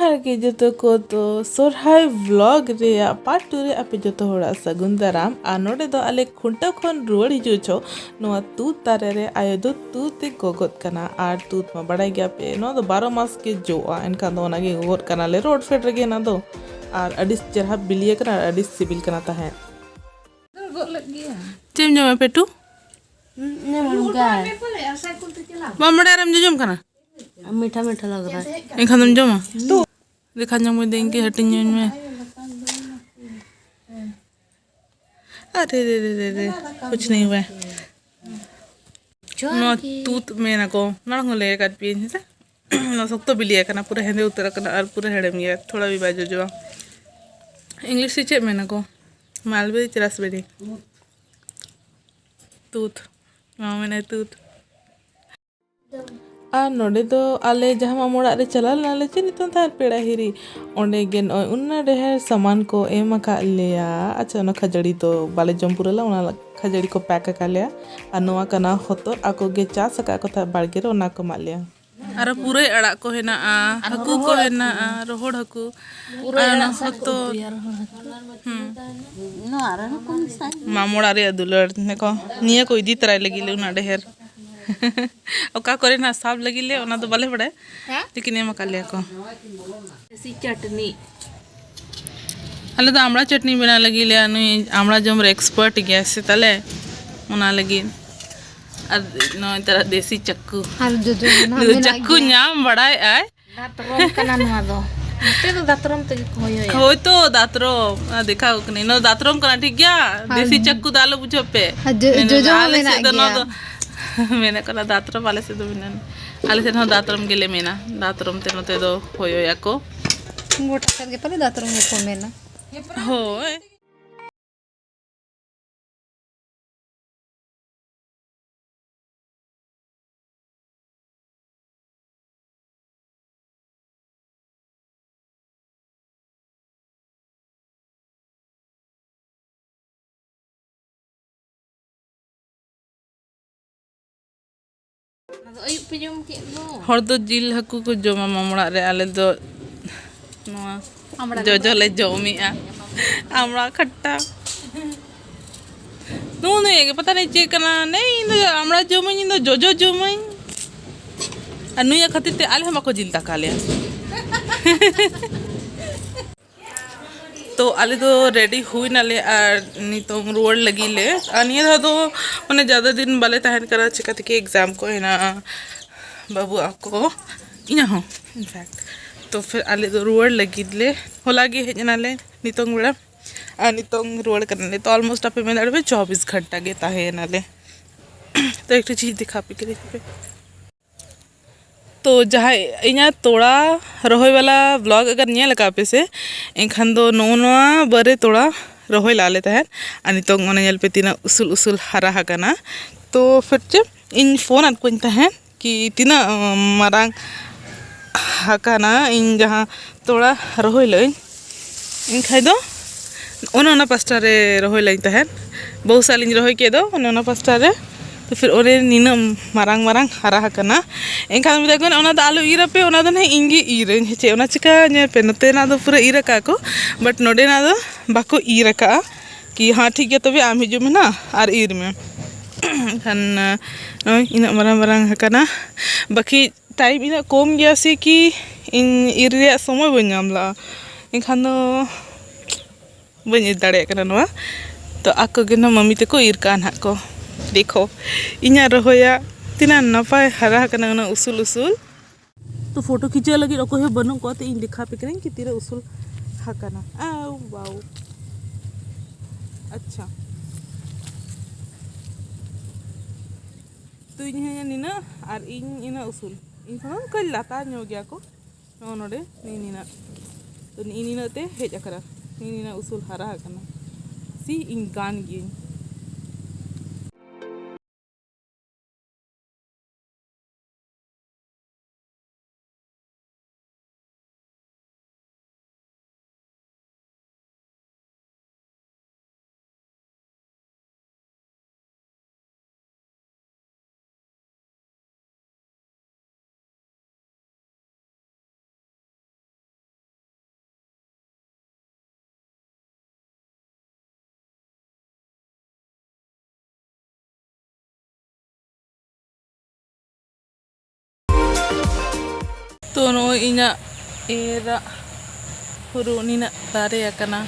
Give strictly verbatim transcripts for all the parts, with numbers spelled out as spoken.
ᱡᱚᱦᱟᱨ ᱜᱮ ᱡᱚᱛᱚ ᱠᱚ᱾ ᱛᱚ ᱥᱚᱨᱦᱟᱭ ᱵᱞᱚᱜ ᱨᱮᱭᱟᱜ ᱯᱟᱨᱴ ᱴᱩ ᱨᱮ ᱟᱯᱮ ᱡᱚᱛᱚ ᱦᱚᱲᱟᱜ ᱥᱟᱹᱜᱩᱱ ᱫᱟᱨᱟᱢ᱾ ᱟᱨ ᱱᱚᱰᱮ ᱫᱚ ᱟᱞᱮ ᱠᱷᱩᱱᱴᱟᱹᱣ ᱠᱷᱚᱱ ᱨᱩᱣᱟᱹᱲ ᱦᱤᱡᱩᱜ ᱪᱷᱚ ᱱᱚᱣᱟ ᱛᱩᱫ ᱫᱟᱨᱮ ᱨᱮ ᱟᱭᱳ ᱫᱚ ᱛᱩᱫ ᱮ ᱜᱚᱜᱚᱫ ᱠᱟᱱᱟ᱾ ᱟᱨ ᱛᱩᱫ ᱢᱟ ᱵᱟᱲᱟᱭ ᱜᱮᱭᱟ ᱯᱮ, ᱱᱚᱣᱟ ᱫᱚ ᱵᱟᱨᱚ ᱢᱟᱥ ᱜᱮ ᱡᱚᱜᱼᱟ, ᱮᱱᱠᱷᱟᱱ ᱫᱚ ᱚᱱᱟ ᱜᱮ ᱜᱚᱜᱚᱫ ᱠᱟᱱᱟᱞᱮ ᱨᱳᱰ ᱯᱷᱮᱰ ᱨᱮᱜᱮ ᱚᱱᱟ ᱫᱚ᱾ ᱟᱨ ᱟᱹᱰᱤ ᱪᱮᱨᱦᱟ ᱵᱤᱞᱤ ᱟᱠᱟᱱᱟ ᱟᱨ ᱟᱹᱰᱤ ᱥᱤᱵᱤᱞ ᱠᱟᱱᱟ ᱛᱟᱦᱮᱸᱫ᱾ ᱪᱮᱫ ᱮᱢ ᱡᱚᱢᱟ ᱯᱮᱴᱩ? ᱵᱟᱢ ᱵᱟᱲᱟᱭᱟ ᱟᱨᱮᱢ ᱡᱚᱡᱚᱢ ᱠᱟᱱᱟ? ᱢᱤᱴᱷᱟ ᱢᱤᱴᱷᱟ ᱞᱟᱜ ᱨᱟᱦᱟ ᱦᱟᱭ᱾ ᱮᱱᱠᱷᱟᱱ ᱫᱚᱢ ᱡᱚᱢᱟ? ᱛᱚ ᱫᱮᱠᱷᱟ ᱧᱚᱜ ᱢᱮ, ᱫᱮᱱ ᱜᱮ ᱦᱟᱹᱴᱤᱧ ᱧᱚᱜ ᱢᱮ᱾ ᱟᱨᱮ ᱨᱮ ᱨᱮ ᱨᱮ ᱨᱮ, ᱠᱩᱪ ᱱᱟᱦᱤ ᱦᱩᱣᱟ ᱦᱟᱭ᱾ ᱱᱚᱣᱟ ᱛᱩᱫ ᱢᱮᱱᱟᱠᱚ, ᱢᱟᱲᱟᱝ ᱦᱚᱸ ᱞᱟᱹᱭ ᱟᱠᱟᱫ ᱯᱮᱭᱟᱹᱧ ᱦᱮᱸᱥᱮ᱾ ᱱᱚᱣᱟ ᱥᱚᱠᱛᱚ ᱵᱤᱞᱤ ᱟᱠᱟᱱᱟ, ᱯᱩᱨᱟᱹ ᱦᱮᱸᱫᱮ ᱩᱛᱟᱹᱨ ᱟᱠᱟᱱᱟ ᱟᱨ ᱯᱩᱨᱟᱹ ᱦᱮᱲᱮᱢ ᱜᱮᱭᱟ, ᱛᱷᱚᱲᱟ ᱵᱤ ᱵᱟᱭ ᱡᱚᱡᱚᱜᱼᱟ᱾ ᱤᱝᱞᱤᱥ ᱨᱮ ᱪᱮᱫ ᱢᱮᱱᱟᱠᱚ? ᱢᱟᱞᱵᱮᱨᱤ ᱪᱮ ᱨᱟᱥᱵᱮᱨᱤ? ᱛᱩᱫ᱾ ᱱᱚᱣᱟ ᱢᱮᱱᱟᱭ ᱛᱩᱫ᱾ ᱟᱨ ᱱᱚᱰᱮ ᱫᱚ ᱟᱞᱮ ᱡᱟᱦᱟᱸ ᱢᱟᱢᱚ ᱚᱲᱟᱜ ᱨᱮ ᱪᱟᱞᱟᱣ ᱞᱮᱱᱟ ᱞᱮ, ᱪᱮᱫ ᱱᱤᱛᱚᱝ ᱛᱟᱦᱮᱸᱫ ᱯᱮᱲᱟ ᱦᱤᱨᱤ, ᱚᱸᱰᱮ ᱜᱮ ᱱᱚᱜᱼᱚᱭ ᱩᱱᱟᱹᱜ ᱰᱷᱮᱨ ᱥᱟᱢᱟᱱ ᱠᱚ ᱮᱢ ᱟᱠᱟᱫ ᱞᱮᱭᱟ᱾ ᱟᱪᱪᱷᱟ, ᱚᱱᱟ ᱠᱷᱟᱹᱡᱟᱹᱲᱤ ᱫᱚ ᱵᱟᱞᱮ ᱡᱚᱢ ᱯᱩᱨᱟᱹᱣ ᱞᱮᱫᱟ, ᱚᱱᱟ ᱠᱷᱟᱹᱡᱟᱹᱲᱤ ᱠᱚ ᱯᱮᱠ ᱟᱠᱟᱫ ᱞᱮᱭᱟ᱾ ᱟᱨ ᱱᱚᱣᱟ ᱠᱟᱱᱟ ᱦᱚᱛᱚᱫ, ᱟᱠᱚ ᱜᱮ ᱪᱟᱥ ᱟᱠᱟᱫ ᱠᱚ ᱛᱟᱦᱮᱸᱫ ᱵᱟᱲᱜᱮ ᱨᱮ, ᱚᱱᱟ ᱠᱚ ᱮᱢᱟᱫ ᱞᱮᱭᱟ᱾ ᱟᱨᱚ ᱯᱩᱨᱟᱹᱭ ᱟᱲᱟᱜ ᱠᱚ ᱦᱮᱱᱟᱜᱼᱟ, ᱦᱟᱹᱠᱩ ᱠᱚ ᱦᱮᱱᱟᱜᱼᱟ, ᱨᱚᱦᱚᱲ ᱦᱟᱹᱠᱩ, ᱟᱨ ᱚᱱᱟ ᱦᱚᱛᱚᱫ᱾ ᱦᱩᱸ᱾ ᱱᱚᱣᱟ ᱨᱮᱦᱚᱸ ᱠᱚ ᱢᱮᱥᱟᱭ᱾ ᱢᱟᱢᱚ ᱚᱲᱟᱜ ᱨᱮᱭᱟᱜ ᱫᱩᱞᱟᱹᱲ, ᱱᱤᱭᱟᱹ ᱠᱚ ᱤᱫᱤ ᱛᱚᱨᱟᱭ ᱞᱟᱹᱜᱤᱫ ᱞᱮ ᱩᱱᱟᱹᱜ ᱰᱷᱮᱨ᱾ ᱚᱠᱟ ᱠᱚᱨᱮ ᱱᱟᱜ ᱥᱟᱵ ᱞᱟᱹᱜᱤᱫ ᱞᱮ, ᱚᱱᱟ ᱫᱚ ᱵᱟᱞᱮ ᱵᱟᱲᱟᱭᱟ, ᱦᱮᱸ? ᱞᱮᱠᱤᱱ ᱮᱢ ᱟᱠᱟᱫ ᱞᱮᱭᱟ ᱠᱚ᱾ ᱫᱮᱥᱤ ᱪᱟᱴᱱᱤ᱾ ᱟᱞᱮ ᱫᱚ ᱟᱢᱲᱟ ᱪᱟᱴᱱᱤ ᱵᱮᱱᱟᱣ ᱞᱟᱹᱜᱤᱫ ᱞᱮ, ᱱᱩᱭ ᱟᱢᱲᱟ ᱡᱚᱢ ᱨᱮ ᱮᱠᱥᱯᱟᱨᱴ ᱜᱮᱭᱟ ᱥᱮ ᱛᱟᱞᱮ, ᱚᱱᱟ ᱞᱟᱹᱜᱤᱫ᱾ ᱟᱨ ᱱᱚᱜᱼᱚᱭ ᱛᱟᱨᱟ ᱫᱮᱥᱤ ᱪᱟᱠᱩ᱾ ᱟᱨ ᱡᱚᱡᱚ ᱦᱚᱸ ᱱᱟᱦᱟᱜ ᱱᱩᱭ ᱫᱚ ᱢᱮᱱᱟᱜ ᱪᱟᱠᱩ ᱜᱮᱭᱟ᱾ ᱧᱟᱢ ᱵᱟᱲᱟᱭᱮᱫ ᱟᱭ᱾ ᱫᱟᱛᱨᱚᱢ ᱠᱟᱱᱟ ᱱᱚᱣᱟ ᱫᱚ᱾ ᱱᱚᱛᱮ ᱫᱚ ᱫᱟᱛᱨᱚᱢ ᱛᱮᱜᱮ ᱠᱚ ᱦᱚᱭᱚᱭᱟ᱾ ᱦᱳᱭ ᱛᱚ, ᱫᱟᱛᱨᱚᱢ᱾ ᱟᱨ ᱫᱮᱠᱷᱟᱣ ᱠᱟᱹᱱᱟᱹᱧ᱾ ᱱᱚᱣᱟ ᱫᱟᱛᱨᱚᱢ ᱠᱟᱱᱟ, ᱴᱷᱤᱠ ᱜᱮᱭᱟ? ᱟᱨ ᱫᱮᱥᱤ ᱪᱟᱠᱩ ᱫᱚ ᱟᱞᱚ ᱵᱩᱡᱷᱟᱹᱣ ᱯᱮ᱾ ᱟᱨ ᱡᱚ-, ᱢᱮᱱ ᱢᱮ, ᱡᱚᱡᱚ ᱦᱚᱸ ᱟᱞᱮ ᱢᱮᱱᱟᱜ ᱥᱮᱫ ᱫᱚ ᱱᱚᱣᱟ ᱜᱮᱭᱟ᱾ ᱫᱚ ᱢᱮᱱᱟᱜ ᱠᱟᱱᱟ ᱫᱟᱛᱨᱚᱢ, ᱟᱞᱮ ᱥᱮᱫ ᱫᱚ ᱢᱮᱱᱟᱜ, ᱟᱞᱮ ᱥᱮᱫ ᱦᱚᱸ ᱫᱟᱛᱨᱚᱢ ᱜᱮᱞᱮ ᱢᱮᱱᱟ᱾ ᱫᱟᱛᱨᱚᱢ ᱛᱮ ᱱᱚᱛᱮ ᱫᱚ ᱦᱚᱭᱚᱭᱟᱠᱚ᱾ ᱜᱚᱴᱟ ᱥᱮᱫ ᱜᱮ ᱯᱟᱞᱮ ᱫᱟᱛᱨᱚᱢ ᱜᱮᱠᱚ ᱢᱮᱱᱟ᱾ ᱦᱳᱭ᱾ ᱚᱱᱟ ᱫᱚ ᱟᱹᱭᱩᱵ ᱯᱮ ᱡᱚᱢ ᱠᱮᱫ ᱫᱚ᱾ ᱦᱚᱲ ᱫᱚ ᱡᱤᱞ ᱦᱟᱹᱠᱩ ᱠᱚ ᱡᱚᱢᱟ ᱢᱟᱢᱚ ᱚᱲᱟᱜ ᱨᱮ, ᱟᱞᱮ ᱫᱚ ᱱᱚᱣᱟ ᱟᱢᱲᱟ ᱡᱚᱡᱚ ᱞᱮ ᱡᱚᱢᱮᱜᱼᱟ᱾ ᱟᱢᱲᱟ ᱠᱷᱟᱴᱴᱟ᱾ ᱱᱩᱭ ᱱᱩᱭ ᱜᱮ ᱯᱟᱛᱟ ᱱᱮ ᱪᱮᱫ ᱠᱟᱱᱟ? ᱱᱮ ᱤᱧ ᱫᱚ ᱟᱢᱲᱟ ᱡᱚᱢᱟᱹᱧ, ᱤᱧ ᱫᱚ ᱡᱚᱡᱚ ᱡᱚᱢᱟᱹᱧ᱾ ᱟᱨ ᱱᱩᱭᱟᱜ ᱠᱷᱟᱹᱛᱤᱨ ᱛᱮ ᱟᱞᱮ ᱦᱚᱸ ᱵᱟᱠᱚ ᱡᱤᱞ ᱫᱟᱠᱟ ᱞᱮᱭᱟ᱾ ᱛᱚ ᱟᱞᱮ ᱫᱚ ᱨᱮᱰᱤ ᱦᱩᱭ ᱱᱟᱞᱮ ᱟᱨ ᱱᱤᱛᱚᱝ ᱨᱩᱣᱟᱹᱲ ᱞᱟᱹᱜᱤᱫ ᱞᱮ᱾ ᱟᱨ ᱱᱤᱭᱟᱹ ᱫᱷᱟᱣ ᱫᱚ ᱢᱟᱱᱮ ᱡᱟᱫᱟ ᱫᱤᱱ ᱵᱟᱞᱮ ᱛᱟᱦᱮᱱ ᱠᱟᱱᱟ, ᱪᱤᱠᱟ ᱛᱮᱠᱤ ᱮᱠᱡᱟᱢ ᱠᱚ ᱦᱮᱱᱟᱜᱼᱟ ᱵᱟᱹᱵᱩ ᱟᱠᱚ, ᱤᱧᱟᱹᱜ ᱦᱚᱸ ᱤᱱᱯᱷᱮᱠᱴ᱾ ᱛᱚ ᱯᱷᱤᱨ ᱟᱞᱮ ᱫᱚ ᱨᱩᱣᱟᱹᱲ ᱞᱟᱹᱜᱤᱫ ᱞᱮ, ᱦᱚᱞᱟ ᱜᱮ ᱦᱮᱡ ᱮᱱᱟᱞᱮ ᱱᱤᱛᱚᱝ ᱵᱮᱲᱟ᱾ ᱟᱨ ᱱᱤᱛᱚᱝ ᱨᱩᱣᱟᱹᱲ ᱠᱟᱱᱟᱞᱮ᱾ ᱛᱚ ᱟᱞᱢᱳᱥᱴ ᱟᱯᱮ ᱢᱮᱱ ᱫᱟᱲᱮᱭᱟᱜᱼᱟ ᱪᱚᱵᱵᱤᱥ ᱜᱷᱚᱱᱴᱟ ᱜᱮ ᱛᱟᱦᱮᱸᱭᱮᱱᱟᱞᱮ᱾ ᱛᱚ ᱮᱠᱴᱩ ᱪᱤᱡᱽ ᱫᱮᱠᱷᱟ ᱯᱮ ᱠᱟᱹᱱᱟᱹᱧ ᱯᱮ᱾ ᱛᱚ ᱡᱟᱦᱟᱸᱭ ᱤᱧᱟᱹᱜ ᱛᱚᱲᱟ ᱨᱚᱦᱚᱭ ᱵᱟᱞᱟ ᱵᱞᱚᱜ ᱟᱜᱟᱨ ᱧᱮᱞ ᱟᱠᱟᱫ ᱯᱮ ᱥᱮ, ᱮᱱᱠᱷᱟᱱ ᱫᱚ ᱱᱚᱜᱼᱚ ᱱᱚᱣᱟ ᱵᱟᱨᱮ ᱛᱚᱲᱟ ᱨᱚᱦᱚᱭ ᱞᱟᱜ ᱞᱮ ᱛᱟᱦᱮᱸᱫ᱾ ᱟᱨ ᱱᱤᱛᱚᱝ ᱚᱱᱮ ᱧᱮᱞ ᱯᱮ ᱛᱤᱱᱟᱹᱜ ᱩᱥᱩᱞ ᱩᱥᱩᱞ ᱦᱟᱨᱟ ᱟᱠᱟᱱᱟ᱾ ᱛᱚ ᱯᱷᱤᱨ ᱪᱮᱫ ᱤᱧ ᱯᱷᱳᱱ ᱟᱫ ᱠᱚᱣᱟᱧ ᱛᱟᱦᱮᱸᱫ ᱠᱤ ᱛᱤᱱᱟᱹᱜ, ᱩᱢ, ᱢᱟᱨᱟᱝ ᱟᱠᱟᱱᱟ ᱤᱧ ᱡᱟᱦᱟᱸ ᱛᱚᱲᱟ ᱨᱚᱦᱚᱭ ᱞᱟᱹᱜ ᱟᱹᱧ᱾ ᱮᱱᱠᱷᱟᱡ ᱫᱚ ᱚᱱᱮ ᱚᱱᱟ ᱯᱟᱥᱴᱟ ᱨᱮ ᱨᱚᱦᱚᱭ ᱞᱟᱹᱜ ᱤᱧ ᱛᱟᱦᱮᱸᱫ, ᱵᱟᱹᱦᱩ ᱥᱟᱞ ᱤᱧ ᱨᱚᱦᱚᱭ ᱠᱮᱫ ᱫᱚ ᱚᱱᱮ ᱚᱱᱟ ᱯᱟᱥᱴᱟ ᱨᱮ᱾ ᱛᱚ ᱯᱷᱤᱨ ᱚᱸᱰᱮ ᱱᱤᱱᱟᱹᱜ ᱢᱟᱨᱟᱝ ᱢᱟᱨᱟᱝ ᱦᱟᱨᱟ ᱟᱠᱟᱱᱟ᱾ ᱮᱱᱠᱷᱟᱱ ᱢᱮᱛᱟ ᱠᱚ ᱠᱟᱱᱟ, "ᱚᱱᱟ ᱫᱚ ᱟᱞᱚ ᱤᱨ ᱟᱯᱮ, ᱚᱱᱟ ᱫᱚ ᱱᱟᱦᱟᱜ ᱤᱧ ᱜᱮ ᱤᱨᱟᱹᱧ ᱦᱮᱸ ᱪᱮ?" ᱚᱱᱟ ᱪᱤᱠᱟ ᱧᱮᱞ ᱯᱮ, ᱱᱚᱛᱮᱱᱟᱜ ᱫᱚ ᱯᱩᱨᱟᱹ ᱤᱨ ᱟᱠᱟᱫ ᱠᱚ, but ᱱᱚᱰᱮᱱᱟᱜ ᱫᱚ ᱵᱟᱠᱚ ᱤᱨ ᱟᱠᱟᱫᱼᱟ᱾ ᱠᱤ ᱦᱮᱸ ᱴᱷᱤᱠ ᱜᱮᱭᱟ, ᱛᱚᱵᱮ ᱟᱢ ᱦᱤᱡᱩᱜ ᱢᱮ ᱱᱟᱦᱟᱜ ᱟᱨ ᱤᱨ ᱢᱮ᱾ ᱮᱱᱠᱷᱟᱱ ᱱᱚᱜᱼᱚᱭ ᱤᱱᱟᱹᱜ ᱢᱟᱨᱟᱝ ᱢᱟᱨᱟᱝ ᱟᱠᱟᱱᱟ, ᱵᱟᱹᱠᱤ ᱴᱟᱭᱤᱢ ᱤᱱᱟᱹᱜ ᱠᱚᱢ ᱜᱮᱭᱟ ᱥᱮ ᱠᱤ ᱤᱧ ᱤᱨ ᱨᱮᱭᱟᱜ ᱥᱚᱢᱚᱭ ᱵᱟᱹᱧ ᱧᱟᱢ ᱞᱮᱜᱼᱟ᱾ ᱮᱱᱠᱷᱟᱱ ᱫᱚ ᱵᱟᱹᱧ ᱤᱨ ᱫᱟᱲᱮᱭᱟᱜ ᱠᱟᱱᱟ ᱱᱚᱣᱟ᱾ ᱛᱚ ᱟᱠᱚ ᱜᱮ ᱱᱚᱣᱟ ᱢᱟᱹᱢᱤ ᱛᱟᱠᱚ ᱤᱨ ᱠᱟᱜᱼᱟ ᱱᱟᱦᱟᱜ ᱠᱚ᱾ ᱫᱮᱠᱷᱚ, ᱤᱧᱟᱹᱜ ᱨᱚᱦᱚᱭᱟᱜ ᱛᱤᱱᱟᱹᱜ ᱱᱟᱯᱟᱭ ᱦᱟᱨᱟ ᱟᱠᱟᱱᱟ, ᱩᱱᱟᱹᱜ ᱩᱥᱩᱞ ᱩᱥᱩᱞ᱾ ᱛᱚ ᱯᱷᱳᱴᱳ ᱠᱷᱤᱪᱟᱹᱣ ᱞᱟᱹᱜᱤᱫ ᱚᱠᱚᱭ ᱦᱚᱸ ᱵᱟᱹᱱᱩᱜ ᱠᱚᱣᱟ, ᱛᱚ ᱤᱧ ᱫᱮᱠᱷᱟᱣ ᱟᱯᱮ ᱠᱟᱹᱱᱟᱹᱧ ᱠᱤ ᱛᱤᱱᱟᱹᱜ ᱩᱥᱩᱞ ᱟᱠᱟᱱᱟ᱾ ᱟᱣ, wow᱾ ᱟᱪᱪᱷᱟ, ᱛᱚ ᱤᱧ ᱦᱚᱸ ᱱᱤᱱᱟᱹᱜ ᱟᱨ ᱤᱧ ᱤᱱᱟᱹᱜ ᱩᱥᱩᱞ, ᱤᱧ ᱠᱷᱚᱱ ᱦᱚᱸ ᱠᱟᱹᱡ ᱞᱟᱛᱟᱨ ᱧᱚᱜ ᱜᱮᱭᱟ ᱠᱚ᱾ ᱱᱚᱜᱼᱚ ᱱᱚᱰᱮ ᱱᱤ-, ᱱᱤᱱᱟᱹᱜ, ᱛᱚ ᱱᱤ-, ᱱᱤᱱᱟᱹᱜ ᱛᱮ ᱦᱮᱡ ᱟᱠᱟᱱᱟ, ᱱᱤ-, ᱱᱤᱱᱟᱹᱜ ᱩᱥᱩᱞ ᱦᱟᱨᱟ ᱟᱠᱟᱱᱟ᱾ ᱥᱤ ᱤᱧ ᱜᱟᱱ ᱜᱤᱭᱟᱹᱧ᱾ ᱛᱚ ᱱᱚᱜᱼᱚᱭ ᱤᱧᱟᱹᱜ ᱮᱨᱟᱜ ᱦᱩᱲᱩ ᱱᱤᱱᱟᱹᱜ ᱫᱟᱨᱮ ᱟᱠᱟᱱᱟ᱾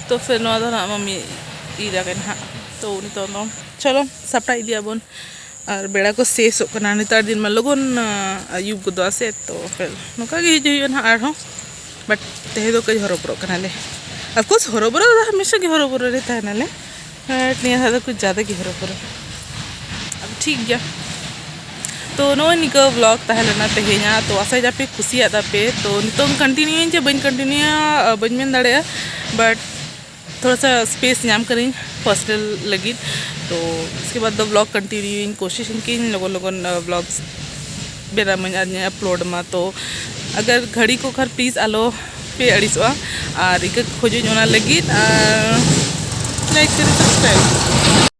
ᱛᱚ ᱯᱷᱤᱨ ᱱᱚᱣᱟ ᱫᱚ ᱱᱟᱜ ᱢᱟᱢᱤ ᱤᱨ ᱟᱠᱟᱱᱟ ᱦᱟᱸᱜ᱾ ᱛᱚ ᱱᱤᱛᱚᱜ ᱫᱚ ᱪᱚᱞᱚ ᱥᱟᱯᱲᱟᱣ ᱤᱫᱤᱭᱟᱵᱚᱱ᱾ ᱟᱨ ᱵᱮᱲᱟ ᱠᱚ ᱥᱮᱥᱚᱜ ᱠᱟᱱᱟ, ᱱᱮᱛᱟᱨ ᱫᱤᱱ ᱢᱟ ᱞᱚᱜᱚᱱ ᱟᱹᱭᱩᱵ ᱜᱚᱫᱚᱜᱼᱟ ᱥᱮ᱾ ᱛᱚ ᱯᱷᱤᱨ ᱱᱚᱝᱠᱟ ᱜᱮ ᱦᱤᱡᱩᱜ ᱦᱩᱭᱩᱜᱼᱟ ᱱᱟᱦᱟᱜ ᱟᱨᱦᱚᱸ᱾ ᱵᱟᱴ ᱛᱮᱦᱮᱧ ᱫᱚ ᱠᱟᱹᱡ ᱦᱚᱨᱚᱵᱚᱨᱚᱜ ᱠᱟᱱᱟᱞᱮ᱾ ᱚᱯᱷᱠᱳᱨᱥ ᱦᱚᱨᱚᱵᱚᱨᱚ ᱫᱚ ᱦᱟᱢᱮᱥᱟ ᱜᱮ ᱦᱚᱨᱚᱵᱚᱨᱚ ᱨᱮ ᱛᱟᱦᱮᱱᱟᱞᱮ᱾ ᱵᱟᱴ ᱱᱤᱭᱟᱹ ᱫᱷᱟᱣ ᱫᱚ ᱠᱩᱪ ᱡᱟᱫᱟ ᱜᱮ ᱦᱚᱨᱚᱵᱚᱨᱚ᱾ ᱟᱫᱚ ᱴᱷᱤᱠ ᱜᱮᱭᱟ᱾ ᱛᱚ ᱱᱚᱜᱼᱚᱭ ᱱᱤᱝᱠᱟᱹ ᱵᱞᱚᱜ ᱛᱟᱦᱮᱸ ᱞᱮᱱᱟ ᱛᱮᱦᱮᱧᱟᱜ᱾ ᱛᱚ ᱟᱥᱟᱭ ᱫᱟᱯᱮ ᱠᱩᱥᱤᱭᱟᱜ ᱛᱟᱯᱮ᱾ ᱛᱚ ᱱᱤᱛᱚᱝ ᱠᱚᱱᱴᱤᱱᱤᱭᱩᱭᱟᱹᱧ ᱪᱮ ᱵᱟᱹᱧ ᱠᱚᱱᱴᱤᱱᱤᱭᱩᱭᱟ, ᱟᱹ, ᱵᱟᱹᱧ ᱢᱮᱱ ᱫᱟᱲᱮᱭᱟᱜᱼᱟ᱾ ᱵᱟᱴ ᱛᱷᱚᱲᱟ ᱥᱟ ᱥᱯᱮᱥ ᱧᱟᱢ ᱠᱟᱹᱱᱟᱹᱧ ᱯᱟᱨᱥᱚᱱᱟᱞ ᱞᱟᱹᱜᱤᱫ᱾ ᱛᱚ ᱩᱥᱠᱮ ᱵᱟᱫ ᱫᱚ ᱵᱞᱚᱜ ᱠᱚᱱᱴᱤᱱᱤᱭᱩᱭᱟᱹᱧ, ᱠᱳᱥᱤᱥ ᱤᱧ ᱠᱤ ᱞᱚᱜᱚᱱ ᱞᱚᱜᱚᱱ ᱵᱞᱚᱜᱥ ᱵᱮᱱᱟᱣ ᱢᱟᱹᱧ ᱟᱨ ᱧᱮ ᱟᱯᱞᱳᱰ ᱢᱟ᱾ ᱛᱚ ᱟᱜᱟᱨ ᱜᱷᱟᱹᱲᱤ ᱠᱚ ᱠᱷᱟᱱ ᱯᱞᱤᱡᱽ ᱟᱞᱚ ᱯᱮ ᱟᱹᱲᱤᱥᱚᱜᱼᱟ᱾ ᱟᱨ ᱤᱠᱟᱹ ᱠᱷᱚᱡᱚᱧ ᱚᱱᱟ ᱞᱟᱹᱜᱤᱫ ᱟᱨ ᱞᱟᱭᱤᱠ ᱠᱟᱛᱮ ᱥᱟᱵᱥᱠᱨᱟᱭᱤᱵ